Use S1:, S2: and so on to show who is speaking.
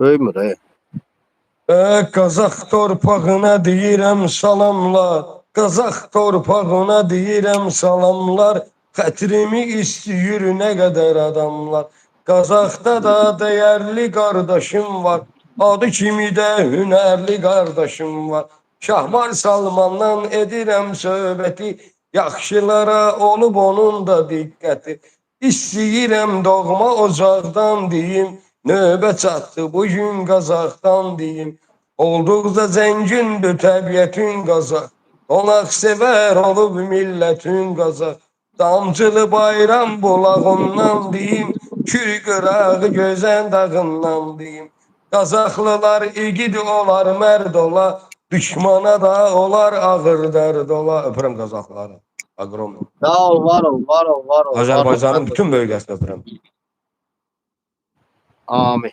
S1: Döymür, e.
S2: Qazax torpağına deyirəm salamlar. Qazax torpağına deyirəm salamlar. Xətrimi istəyir nə qədər adamlar. Qazaxda da dəyərli qardaşım var. Adı kimi də hünərli qardaşım var. Şahmar Salmandan edirəm söhbəti. Yaxşılara olub onun da diqqəti. İstəyirəm doğma ocaqdan deyim. Növbə çatdı bu gün Qazaxdan deyim. Olduqca zəngindir təbiətin Qazax. Qonaq sevər olub millətin Qazax. Damcılı bayram bulağından deyim. Kür qırağı gözən dağından deyim. Qazaxlılar igid olar, mərd ola. Düşmana da olar ağır dərd ola. Öpürəm Qazaxları. Ogromno.
S1: Sağ ol, var ol, var ol, var ol.
S2: Azərbaycanın bütün bölgəsini öpürəm.
S1: Amin.